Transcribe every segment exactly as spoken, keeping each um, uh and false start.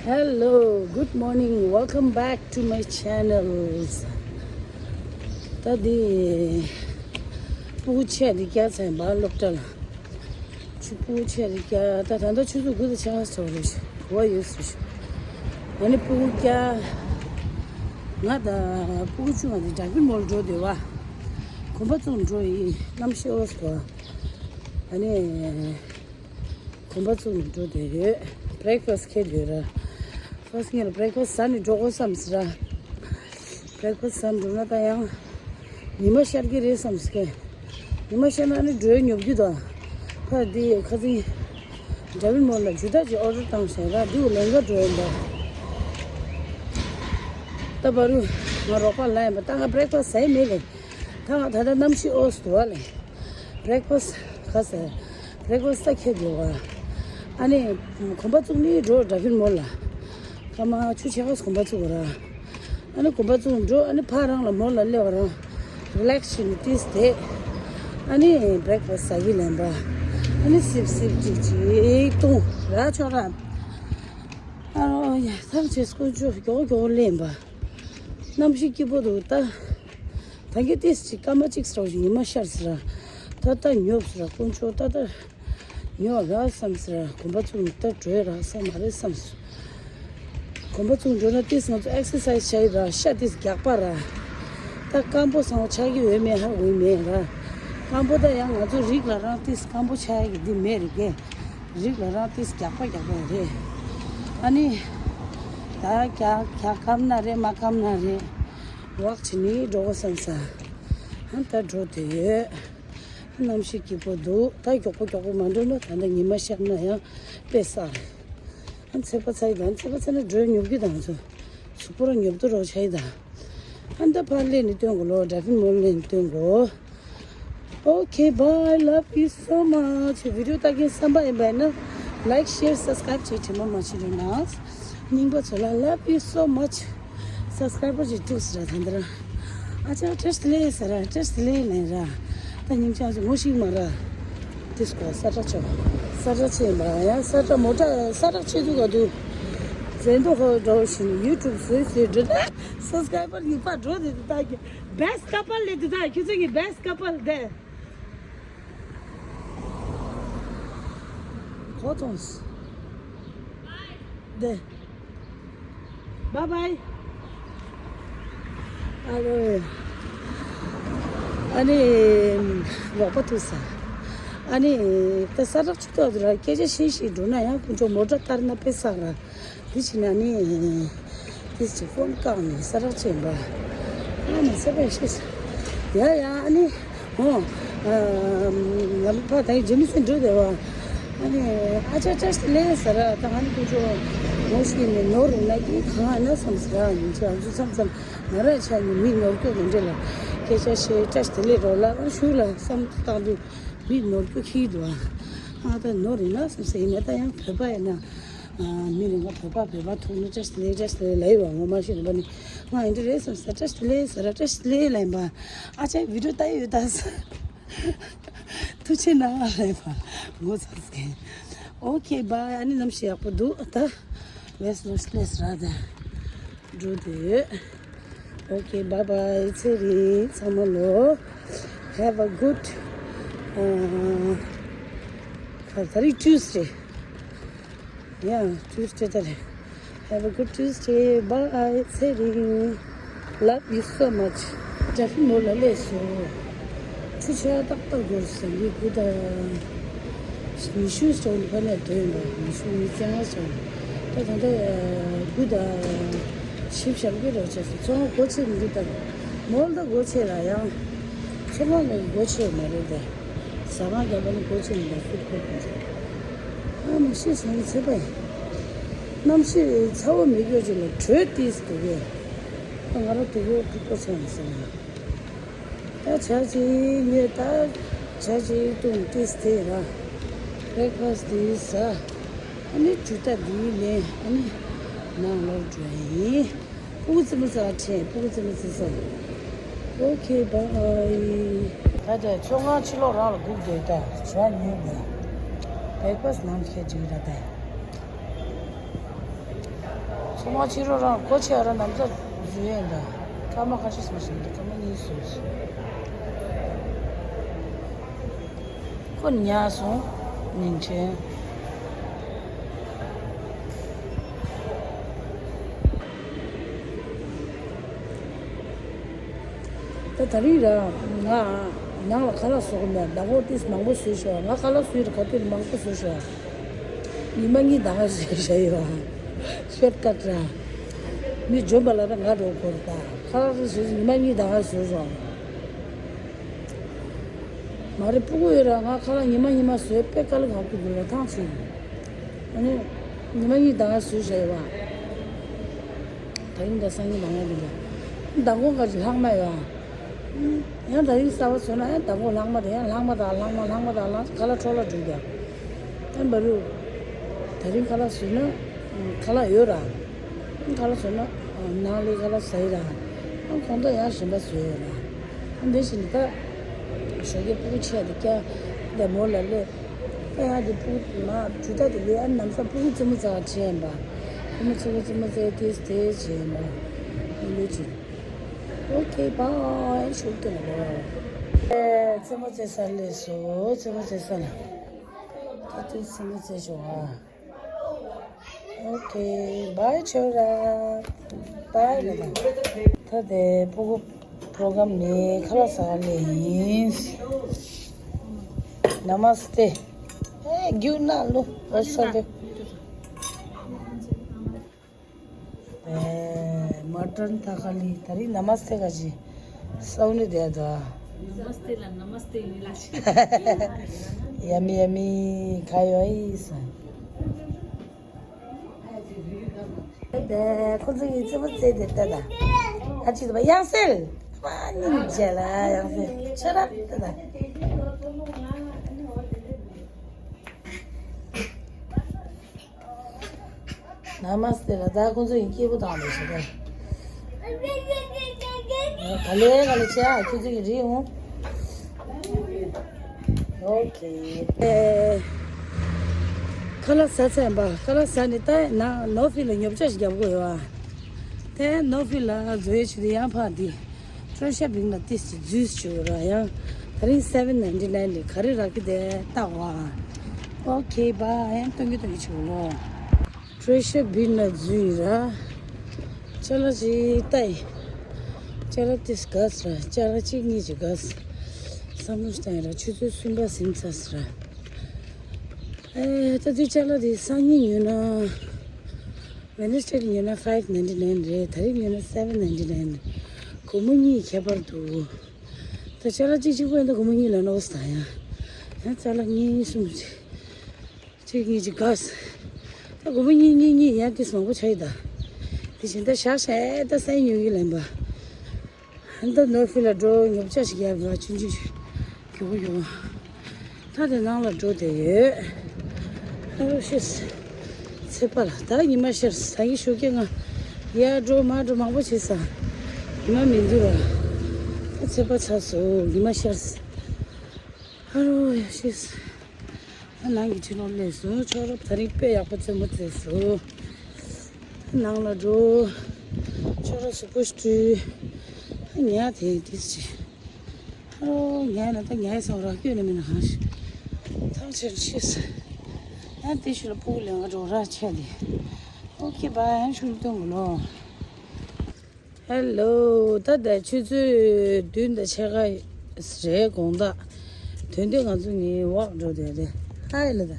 Hello, good morning, welcome back to my channels. ད་འདི་སྤུ་གུ་ཆེ་འདི་སྐྱ་ཚན་པ་སློབ་གྲྭ་ལ། ཆུ་སྤུ་གུ་ཆེ་འདི་སྐྱ་ད་ད་ལྟ་ཆུ་ཚོད་དགུ་དང་ཕྱེད་ཀ་ཙམ་རེད། འོ་ཡོད་སུ་ཞུ། ཨ་ནི་སྤུ་གུ་སྐྱ་ང་དང་སྤུ་གུ་ཆུང་བ་འདི་ཌ་ཕིན་མོལ་འགྲོ་འདོད་པ། གོམ་པ་བཙུགས་འགྲོ་ཡི་གནམ་གཤིས་ཨོ་སི་གོ་ཨ་ནི། གོམ་པ་བཙུགས་ནས་འགྲོ་བསྡད་ཡོད། བྷི་རེག་ཕ་སི་ཊི་འཁྱེར་ཡོད་ར། ཕ་སི་ཊི་ངས་ལ་བྷི་རེག་ཕ་སི་ཊི་ཟ་ནས་འགྲོ་དགོས་བསམ་ཟེར་ར། བྷི་རེག་ཕ་སི་ཊི་ཟ་ནས་འགྲོ་ན་ད་ཡང་ཉི་མ་ཤར་གྱི་རེད་བསམ་ཟེར་གི། ཉི་མ་ཤར་ན་ནི་འགྲོ་ཡ་ཉོབ་རྒྱུ་དང་། ཕ་དེ་ཁ་སང་ཌ་ཕིན་མོལ་ལ་ཇུ་ཏ་ཅིག་ཨོ་ཌར་བཏང་བཞག་ར། དེ་ལེན་ག་འགྲོ་ཡིན་པ། ད་བར་དུ་ང་རོགས་པ་ལ་ཡིན་པ་ད་ང་བྷི་རེག་ཕ་སི་ཊི་ཟ་ཡི་མེད་ལེ། ད་ང་ད་ལྟ་གནམ་གཤིས་ཨོ་སི་འདུག་བ་ལེ། བྷི་རེག་ཕ་སི་ཊི་ག་ཟེར། བྷི་རེག་ཕ་སི་ཊི་ད་འཁྱེར་འགྲོ་བ། ཨ་ནི་གོམ་པ་བཙུགས་ནི་འགྲོ་ཌ་ཕིན་མོལ་ལ། སྐར་མ་ཆུ་ཕྱེད་ཀ་གོམ་པ་བཙུགས་པ་ར། ཨ་ནི་གོམ་པ་བཙུགས་འགྲོ། ཨ་ནི་ཕར་རང་ལ་མོལ་ལ་སླེབས་པ་རང་རི་ལེག་སི་བྱས་ནས་ཏིས་བསྡད། ཨ་ནི་བྷི་རེག་ཕ་སི་ཊི་ཟ་གི་ལེན་པ། ཨ་ནི་སིབ་སིབ་ཅིག་ཅིག་བཏུང་ར་ཆོག་ར། ཨ་རོ་ཡ་ཐག་ཆད་སྐུ་མཆོག་མགྱོགས་མགྱོགས་ལེན་པ། གནམ་གཤིས་སྐྱིད་པོ་འདུག་ད། ད་གིན་ཏིས་ཅིག་སྐར་མ་གཅིག་ཙམ་ཞིག་ཉི་མ་ཤར་ཟེར་ར། ད་ལྟ་ཉོབ་ཟེར་ར་དཀོན་མཆོག་ད་ལྟ་ཉོ་ར་བསམ་ཟེར་ར། གོམ་པ་ཚུར་ད་བྲོས་ར་ས་མ་རེད་བསམ་ཟེར། གོམ་པ་ཚུར་འགྲོ་ན་ཏིས་ང་ཚོ་ཨེག་སར་སའི་སི་བྱ་ཡི་ར་ཤ་ཏིས་རྒྱགས་པ་ར། ད་སྐམ་པོ་སང་བོ་ཆགས་ཀྱི་ཡོད་མེད་ཧ་གོ་ཡི་མེད་ར། སྐམ་པོ་ད་ཡང་ང་ཚོ་རིགས་ལ་རང་ཏིས་སྐམ་པོ་ཆགས་ཀྱི་འདི་མེད་རེད་གས། རིགས་ལ་རང་ཏིས་རྒྱགས་པ་རྒྱགས་པ་རེད། ཨ་ནི། ད་རྒྱགས་རྒྱགས་སྐམ་ན་རེད་མ་སྐམ་ན་རེད། ཝག་བྱས་ནི་འགྲོ་དགོས་བསམ་ས། ཨ་ད་འགྲོ་བསྡད་ཡོད། གནམ་གཤིས་སྐྱིད་པོ་འདུག་ད་མགྱོགས་པོ་མགྱོགས་པོ་མ་འགྲོ་ན་ད་ལྟ་ཉི་མ་ཤར་ན་ཡང་དཔེ་བསགས་རེད། ཨ་ཚད་པ་ཚ་ཡི་དང་ཚད་པ་ཚ་ན་འགྲོ་ཉོབ་ཀྱི་དང་ཚོ། གཟུགས་པོ་རང་ཉོབ་ཏུ་རོགས་བྱ་ཡི་དང་། ཨ་ད་ཕར་སླེབས་ནས་སྟོན་དགོས་ལོ། ཌ་ཕིན་མོལ་སླེབས་ནས་སྟོན་དགོས། Okay, bye. Love you so much. བི་ཌིའོ་ལྟ་མཁན་བསམ་པ་ཡིན་པ་ཡིན་ན་like, share, subscribe བྱེད་དྲི་མ་མ་བྱེད་རོགས་གནང་། རྙིང་པ་ཚོ་ལ་love you so much. སབ་སི་ཀ་རའི་བར་ཅིག་ཐུག་ཟེར་ད་འདི་ར། ཨ་ཅག་བཀྲ་ཤིས་བདེ་ལེགས་ཟེར་ར། བཀྲ་ཤིས་བདེ་ལེགས་ལན་ར། ད་ཉིན་ཆགས་སུ་ངོ་ཤེས་མ་ར། དེ་སྐོར་ས་ཁྲ་ཆོ། ས་ཁྲ་ཆེ་མ་ཡ་ས་ཁྲ་མོ་ཊ་ས་ཁྲ་ཆེ་དུ་ག་དུ། ཟན་དུ་ཧོ་འགྲོ་བཞིན་ཡུ་ཊུབ་བཟོས་བཟོས་འགྲོ་ན། སབ་སི་ཀ་རའི་བར་ཡིག་པ་འགྲོ་དེ་དུ་ད་གི་best couple ལས་དུ་ད་ཁྱོད་ཚོ་གི་best couple དེ། གོ་ཐོངས། དེ། Bye bye. ཨ་ལོ། ཨ་ནི། ལོག་པ་ཐུག་ས། ཨ་ནི། ད་ས་རག་ཅིག་ཐོག་ཏུ་ར་སྐད་ཆ་བཤད་བཤད་འགྲོ་ན་ཡང་ཁོང་ཚོ་མོ་ཊ་བསྟར་ན་དཔེ་བསགས་ར། དེ་ཕྱིན་ན་ནི། དེ་ཕྱིན་ཕོན་བཀག་ནས་ས་རག་ཅིག་ཡིན་པ། ཨ་མ་ས་པས་ཤེས་ས། ཡ་ཡ་ཨ་ནི། ཨོ། ཨ། ལམ་ཕ་དང་ཇི་མི་སུ་འགྲོ་བསྡད་པ། ཨ་ནི་ཨ་ཅག་བཀྲ་ཤིས་བདེ་ལེགས་ཟེར་ར་ད་ང་ནི་ཁོ་ཚོ་ངོ་ཤེས་ནས་ནོར་རུ་ན་གི་གང་ཨ་ན་བསམ་ཟེར་ར་ཉིན་ཆ་ང་ཚོ་མཚམས་མཚམས་ང་ར་ཆ་ནི་མི་ནོར་སྐྱོ་མི་འདྲ་ལ་སྐད་ཆ་བཤད་བཀྲ་ཤིས་བདེ་ལེགས་རོགས་ལ་ཨ་ཞུ་ལ་བསམ་བཏང་དུས་མི་ནོར་སྐྱོ་ཁྱི་འདུག་ཨ་ད་ནོར་རུ་ན་བསམ་ཟེར་ཡིན་ན་ད་ཡང་བོད་པ་ཡིན་ན། མི་རེ་ང་བོད་པ་བོད་པ་ཐུག་ན་བཀྲ་ཤིས་བདེ་ལེགས་བཀྲ་ཤིས་བདེ་ལེགས་ལབ་ཡོད་པ་ངོ་མ་ཤེས་རེད་པ་ནི། ང་ཨེ་འདྲ་རེད་བསམ་ས་བཀྲ་ཤིས་བདེ་ལེགས་ཟེར་ར་བཀྲ་ཤིས་བདེ་ལེགས་ལབ་ཡིན་པ། ཨ་ཅག་བི་ཌིའོ་ལྟ་ཡི་ཡོད་ད་ཟེར། ཐུགས་ཆེ་གནང་ལབ་ཡིན་པ། ངོ་ཚ་ཟེར། Okay, bye. ཨ་ནི་གནམ་གཤིས་ཡག་པོ་འདུག་ད། West Los Angeles ར་ད། འགྲོ་དུས། Okay, bye bye. ཚེ་རིང་ཚང་མ་ལོ། Have a good, uh, ད་རེས་Tuesday. Yeah, Tuesday ད་རེད། Have a good Tuesday. Bye. ཚེ་རིང་། Love you so much. ཌ་ཕིན་མོལ་ལ་སླེབས་སོང་། ཆུ་ཆར་ཏག་ཏག་འགོར་ཟིན་པའི་སྐུ་ད། ཉི་ཤུ་ཙམ་ཕ་ནས་ཐོན་པ་ཉི་ཤུ་ཉི་ཤུ་རྩ་ལྔ་ཙམ། ད་ད་ལྟ་སྐུ་ད་ཞིབ་ཞབས་ཀྱི་རོགས་བྱས་སོང་། ཚོང་སྒོ་ཕྱེ་མི་འདུག་ད། མོལ་ད་སྒོ་ཕྱེ་ལ་ཡང་ཚོང་ཁང་ལ་སྒོ་ཕྱེ་མ་རེད་ད། ཟ་ཁང་རྒྱབ་པ་ནི་སྒོ་ཕྱེ་མི་འདུག་ཧྥུཌ་ཁོར་དེ་ཚོ། ཨ་མ་ཤི་ཟ་ནི་ཚད་པ་ཡིན། གནམ་གཤིས་ཚ་བོ་མི་དགོས་ཅིག་ལ་དྲོད་ཏིས་འདུག་གས། ད་ང་རང་དུ་བོ་ཕྲུག་པོ་ཚོ་ཡིན་ཟེར་ན། ད་བྱ་ཅིག་ངས་ད་བྱ་ཅིག་བཏུང་ཏིས་དེ་ར། བྷི་རེག་ཕ་སི་ཊི་དེ་ཟ། ཨ་ནི་ཇུ་ཏ་དེ་ལེན་ཨ་ནི་ནང་ལོག་འགྲོ་ཡིན། སྤུ་གུ་རྩེད་མོ་རྩེ་བ་དྲན། སྤུ་གུ་རྩེད་མོ་རྩེ་ས། Okay, bye. ད་ལྟ་ཚོང་ཁང་ཕྱི་ལོགས་རང་ལ་སྒུག་བསྡད་ད་ཇ་ཉོས་མེད། བྷི་རེག་ཕ་སི་ཊི་ནང་ཁྱེར་འགྲིག་ར་ད། ཁོ་མ་ཕྱི་རོ་རང་ཁོ་ཆེ་ར་ནམ་ཚ་བཟོས་ཡིན་ད། སྐར་མ་ཁ་ཤས་སོང་ཞིག་འདུག་སྐར་མ་གཉིས་སོང་ཞིག་ཁོ་ཉལ་སོང་། ཉིན་ཆེན། ད་དེ་རིང་ར་ང་ནང་ལ་ཁ་ལག་བཟོ་གི་མེད། ཟླ་ངོ་ཏིས་མང་པོ་བཟོས་ཤག་ང་ཁ་ལག་བཟོས་ར་ག་དུས་མང་པོ་བཟོས་ཤག་ཉི་མ་གཉིས་ད་ག་བཟོས་ཤག་ཡོད། ཤོར་ཀ་ཊི་ར། མི་འཇོན་པ་ལ་ར་ང་འགྲོ་དགོས་རེད་ད། ཁ་ལག་རེ་བཟོས་ཉི་མ་གཉིས་ད་ག་བཟོས་རོགས། མ་རེད། སྤུ་གུ་ཡོད་ར་ང་ཁ་ལག་ཉི་མ་ཉི་མ་བཟོས་པས་དཀའ་ལས་ཁག་པོ་འདུག་ར་ཐང་ཆད། ཨ་ནི་ཉི་མ་གཉིས་ད་ག་བཟོས་ཤག་ཡོད་པ། ད་རིང་ད་སང་ཉིན་ད་ང་འདི་འདྲ། མདང་དགོང་ཁ་ཅིག་ལྷག་མ་ཡོད། ཡང་ད་རིང་གསར་པ་བཟོས་ན་ཡང་མདང་དགོང་ལྷག་མ་དེ་ཡང་ལྷག་མ་དང་ལྷག་མ་ལྷག་མ་དང་ལྷག་ཁ་ལག་འཕྲོ་བརླག་འགྲོ་གི། ཨ་འབའ་རུ། ད་རིང་ཁ་ལག་བཟོས་ན། ཁ་ལག་ཡོད་ར། ཁ་ལག་བཟོས་ན། ནང་ལས་ཁ་ལག་ཟ་ཡི་ར། ཁོང་ཚོ་ཡང་གཞན་པ་བཟོས་ཡོད་ར། འདི་བཞིན་ད། ཞོགས་ཀས་སྤུ་གུ་ཆེ་དེ་སྐྱ། འདི་མོ་ལ་སླེབས། ཨ་ཡ་དེ་སྤུ་གུ་མ་ཇུ་ད་དེ་ལས་ཨ་ནམ་ས་སྤུ་གུ་རྩེད་མོ་རྩེ་བ་བྱས་ཡིན་པ། རྩེད་མོ་རྩེད་མོ་རྩེད་མོ་རྩེ་དེ་དེ་བྱས་ཡིན་པ། ཨ་ལོས་ཅི། Okay, bye. ཤུགས་ཏུ་ལ་ལོ། ཨེ་རྩེད་མོ་རྩེ་ས་སླེབས་སོ། རྩེད་མོ་རྩེ་ས་ལ། ད་དེ་རྩེད་མོ་རྩེ་ཆོག་ཨ། Okay, bye ཆོག་ར། Bye ལ་ད། ད་དེ་སྤུ་གུ་པོ་རོ་གྷ་རམ་ནས་ཁ་ལག་ཟ་ག་སླེབས་ཡིན། Namaste. ཨེ་རྒྱུག་ན་ལོ་བར་ས་དེ། ཨེ་མ་ཊན་ཐ་ཁ་ལི་ད་རིང་ནམ་སྟེ་ག་ཅི་སའུ་ནི་དེ་ད། Namaste ལ་Namaste ཡིན་ལ་ཤི། Yummy, yummy. ཁ་ཡོ་ཨི་ས། དེ་ཁོ་ཚོ་ཡི་ཙི་པོ་ཙེ་དེ་ལྟ་ད། ཨ་ཅི་དེ་བ་ཡང་སེལ། མ་ནི་མཇལ་ལ་ཡང་སེལ་ཆ་རབ་ལྟ་ད། ནམ་སྟེ་ལ་ད་ཁོང་ཚོ་ཡིན་སྐྱིད་པོ་དང་ལས་ཤི་ད། ག་ལེ་ག་ལེ་བྱས་ཨ་ཁྱོད་ཚོ་ཡིན་རེད་འོང་། ཨོ་ཁེ། ཨེ། ཁ་ལག་ཟ་ཚར་ཡིན་པ། ཁ་ལག་ཟ་ནས་ད་ནང་ནོ་ཕི་ལ་ཉོ་ཆ་ཞིག་རྒྱབ་དགོས་ཡོད་ཨ། དེ་ནོ་ཕི་ལ་བཟོ་ཡས་ཆེད་དུ་ཡང་ཕར་འདི། ཊྲེ་ཤར་བིང་ལ་ཏིས་ཀྱི་ཛུས་བྱུག་ར་ཡང་། ད་རིང་སེ་ཝེན་ནའིན་ཊི་ནའིན་རེད། ག་རེ་རག་གི་དེ་བལྟ་བ། ཨོ་ཁེ་བ་ཡང་སྟོན་གི་སྟོན་གི་བྱུག་ལོ། ཊྲེ་ཤར་བིང་ལ་ཛུས་ར། ཅ་ལག་ཅིག་བལྟ་ཡི། ཅ་ལག་ཏིས་གས་ར་ཅ་ལག་གཅིག་གཉིས་ཅིག་གས། བསམ་བློ་བཏང་ཡི་ར་ཆུ་ཚོད་གསུམ་པ་ཟིན་ཚར་སི་ར། ཨེ་ད་དུས་ཅ་ལག་དེ་སང་ཉིན་ཉོས་ན། Wednesday ཉོས་ན་five ninety nine རེད། ད་རིང་ཉོས་ན་seven ninety nine རེད། སྒོར་མོ་གཉིས་ཁྱད་པར་འདུག་ད་ཅ་ལག་གཅིག་གཅིག་པོ་ཡིན་ད་སྒོར་མོ་གཉིས་ལ་ནོག་སི་དང་ཡང་། ཡང་ཅ་ལག་གཉིས་གསུམ་གཅིག་གཅིག་གཉིས་གཅིག་གས། ད་སྒོར་མོ་གཉིས་གཉིས་གཉིས་ཡང་ཏིས་མང་པོ་ཆགས་ཡི་ད། དེ་བཞིན་ད་ཞག་ཞག་ད་སའི་ཉོ་གི་ལེན་པ། ཧན་ད་ནོ་ཕི་ལ་འགྲོ་ཉོ་ཆ་ཞིག་ཡར་ང་ཆུང་ཆུང་ཞིག་རྒྱུག་གི་ཡོང་། ད་དེ་ནང་ལ་འགྲོ་བསྡད་ཡོད། ཨ་རོ་ཤེས། ཚེ་པ་ལ་ད་ཉི་མ་ཤར་ས་ཡི་ཞོགས་ཀས་ང་ཡར་འགྲོ་མར་འགྲོ་མང་པོ་བྱས་ས། ཉི་མ་མི་འདུག་ར། ད་ཚེ་པ་ཚ་སོ་ཉི་མ་ཤར། ཨ་རོ་ཡ་ཤེས། ཨ་ནང་གི་ཕྱི་ལོགས་སླེབས་སོང་། ཆོག་རོབ་ད་རིང་དཔེ་ཡག་པོ་རྩེད་མོ་རྩེས་སོང་། ནང་ལ་འགྲོ། ཆོག་རོབ་ཞིག་པོ་སྤྲུལ། ཨ་ཉལ་དེ་དེ་ཅི། ཨོ་ཉལ་ན་ད་ཉལ་སོང་ར་སྐྱོད་ན་མིན་ན་གང་ཞིག་ཐང་ཆད་ཤེས། ཨ་དེ་ཤུ་ལ་སྤུ་གུ་ལེན་ག་འགྲོ་ར་ཆད་དེ། ཨོ་ཁེ་བ་ཡང་ཤུ་ལ་སྟོན་གོ་ལོ། ཧེ་ལོ། ད་ལྟ་ཆུ་ཚོད་བདུན་དང་ཕྱེད་ཀ་རེད་དགོང་དག་དོན་དུ་ང་ཚོ་ངའི་ཝོག་འགྲོ་བསྡད་རེད། ཧའི་ལ་ད།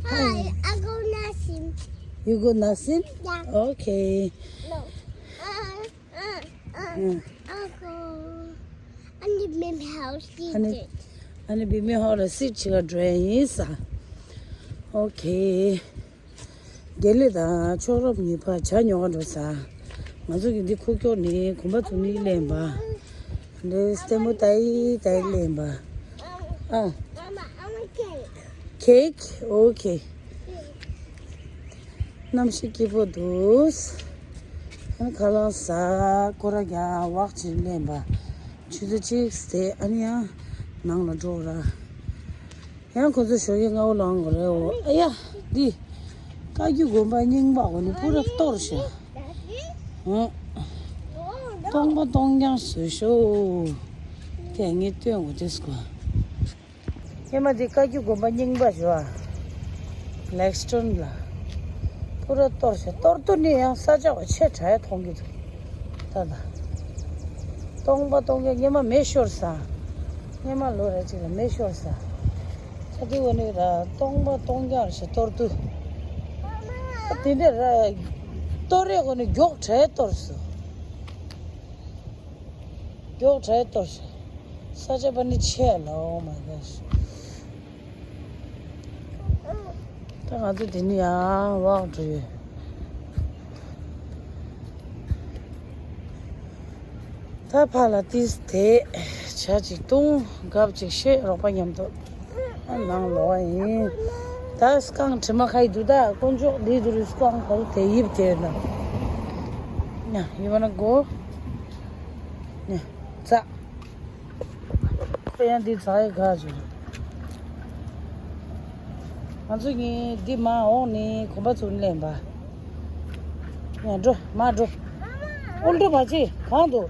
Hi, I go nothing. You go nothing? Yeah. Okay. No. Uh, uh, uh, Mm. I go. And the baby house. ཨ་ནི་ཨ་ནི་བི་མི་ཧོ་ལ་སིད་ཆི་ག་འགྲོ་ཡིན་ས། Okay. དགེ་ལེགས་དང་ཕྱོགས་རོབ་གཉིས་ཕར་ཇ་ཉོ་ག་འགྲོ་ས། ང་ཚོ་གི་འདི་ཁུག་ཀྱོག་ནི་གོམ་པ་ཚུགས་ནི་ལེན་པ། འདི་ལྟད་མོ་ལྟ་ཡི་ལྟ་ཡི་ལེན་པ། ཨ། Mama, I want cake. Cake? Okay. གནམ་གཤིས་སྐྱིད་པོ་འདུག་ཨ་ཁ་ལག་ཟ་སྐོར་ར་རྒྱག་ཝོག་ཅིག་ལེན་པ། ཆུ་ཚོད་གཅིག་ཟེར་ཨ་ནི་ཡང་ནང་ལ་འགྲོ་ར། ཡང་ཁོ་ཚོ་ཞོགས་ཀས་སྔ་པོ་ལངས་དགོས་རེད་འོ། ཨ་ཡ། འདི། ད་ བཀའ་བརྒྱུད་དགོན་པ་རྙིང་པ་འོ་ནི་པུ་ར་གཏོར་ཤག་ཨ། སྟོང་པ་སྟོང་རྐྱང་བཟོས་ཤོག་དེ་ངས་སྟོན་དགོས་དེ་སྐོར། སྔོན་མ་འདི་བཀའ་བརྒྱུད་དགོན་པ་རྙིང་པ་ཞུ་བ། ལེག་སི་ཊོན་ལ། པུ་ར་གཏོར་ཤག་གཏོར་དུས་ནི་ཡང་ས་ཆ་བ་ཆེ་དྲགས་མཐོང་གི་འདུག་ད་ད། སྟོང་པ་སྟོང་རྐྱང་སྔོན་མ་མེ་ཤོར་ས། སྔོན་མ་ལོ་རེ་གཅིག་ལ་མེ་ཤོར་ས། ད་དེ་འོ་ནི་ར་སྟོང་པ་སྟོང་རྐྱང་ཞིག་གཏོར་དུས། ད་དེ་འདྲ་ར། གཏོར་རེ་འོ་ནི་མགྱོགས་དྲགས་གཏོར་སོང་། མགྱོགས་དྲགས་གཏོར་སོང་། ས་ཆ་པ་ནི་ཆེ་ལ། Oh my gosh. ད་ང་ཚོ་དེ་ནི་ཡང་ཝག་འགྲོ་ཡོད། ད་ཕར་ལ་ཏིས་དེ་ཇ་ཅིག་བཏུང་། གབ་ཅིག་བཤད། རོགས་པ་མཉམ་དུ་ཨ་ནང་ལོག་པ་ཡིན། ད་སྐང་དྲི་མ་ཁ་ཡི་འདུག་ད་དཀོན་མཆོག་འདི་དུ་རུ་སྐང་བར་དེ་ཡིབ་དེ་ན། ཉ་ཡིབ་ན་གོ། ཉ་ཙ། དཔེ་ཡང་འདི་ཚ་ཡི་ག་བྱུང་། ང་ཚོ་གཉིས་འདི་མ་འོང་ནི་གོམ་པ་ཚུར་ལེན་པ། ཡང་འགྲོ་མ་འགྲོ། ཨུལ་འགྲོ་མ་བྱེད་གང་འདུག་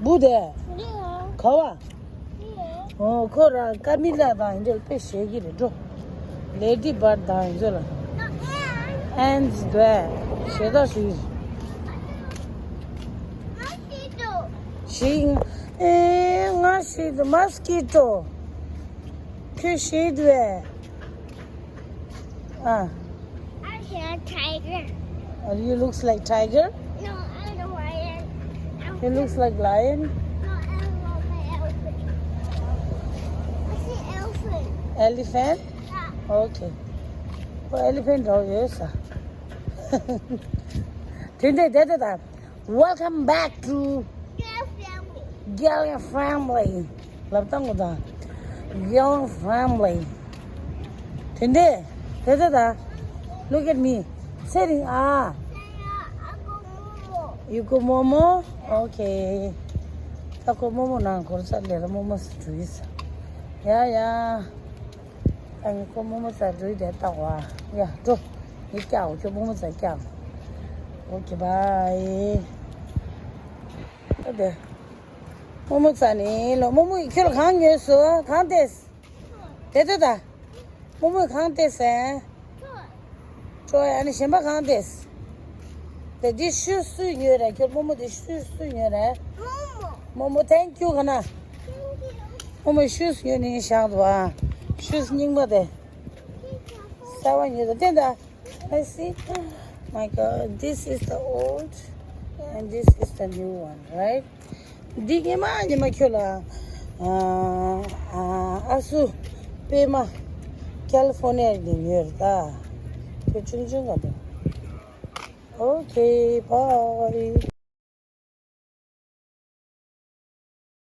བུ་དེ། ག་བ། ཨོ་ཁོ་ར་ཀ་མི་ལ་དང་འདྲ་དཔེ་ཞེ་གི་རེད་འགྲོ། ལེ་ཌི་བར་དང་འདྲ་ལ། ཨེན་ཛི་དེ་ཞེ་ད་ཞུ་ཡི། ཤིང་། ཨེ་ང་ཤི་དུ་མ་སི་ཀི་ཊོ། ཁྱོད་ཤི་དུ་ཨེ། ཨ། I see a tiger. Oh, you looks like tiger? No, I'm a lion. He looks like lion? No, I'm a elephant. I see elephant. Elephant? Yeah. Okay. Oh, elephant, oh, yes. དེ་འདྲ་དེ་དེ་དང་། Welcome back to Girl family. Girl family. ལབ་སྟངས་གོ་དང་། Girl family. དེ་འདྲས། དེ་ལྟ་ད། Look at me. ཚེ་རིང་ཨ། You go Momo? Okay. ད་ཁོ་Momo་ནང་འཁོར་ས་ལས་ལ་Momo་སུ་འགྲོ་ཡི་ས། ཡ་ཡ། ཨ་ནི་ཁོ་རྨོ་མོ་རྩར་འགྲོ་ཡི་དེ་ལྟ་བ། ཡ་འགྲོ། ཡི་སྐྱག་འོ་ཁྱོད་རྨོ་མོ་རྩར་སྐྱག་འོ། ཨོ་ཁེ་བྷའི། ཨ་དེ། རྨོ་མོ་རྩར་ནི་ལོ་རྨོ་མོ་ཡི་ཁྱོད་ལ་གང་ཉོས་སོ་གང་ལྟས། དེ་ལྟ་ད། རྨོ་མོས་གང་ལྟས་ཟེར། ཀྲོ་ཨ་ནི་གཞན་པ་གང་ལྟས། དེ་འདི་ཤུ་སུས་ཉོས་རེད་ཁྱོད་རྨོ་མོ་དེ་ཤུ་སུས་ཉོས་རེད། རྨོ་མོ་thank you་ག་ན། རྨོ་མོ་ཤུ་སུ་ཉོས་ནི་བཞག་འདུག་ཨ། ཤུ་སུ་རྙིང་པ་དེ། གསར་བ་ཉོས་དང་བསྟན་དང་། I see. My God, this is the old and this is the new one, right? འདི་ཉི་མ་ཉི་མ་ཁྱོད་ལ་ཨ་ཨ་སུ་པད་མ་ཀལ་ལི་ཧྥོ་ནི་ཡ་ནས་ཉོས་རེད་ད། ཁྱོད་ཆུང་ཆུང་ག་འདུག Okay, bye.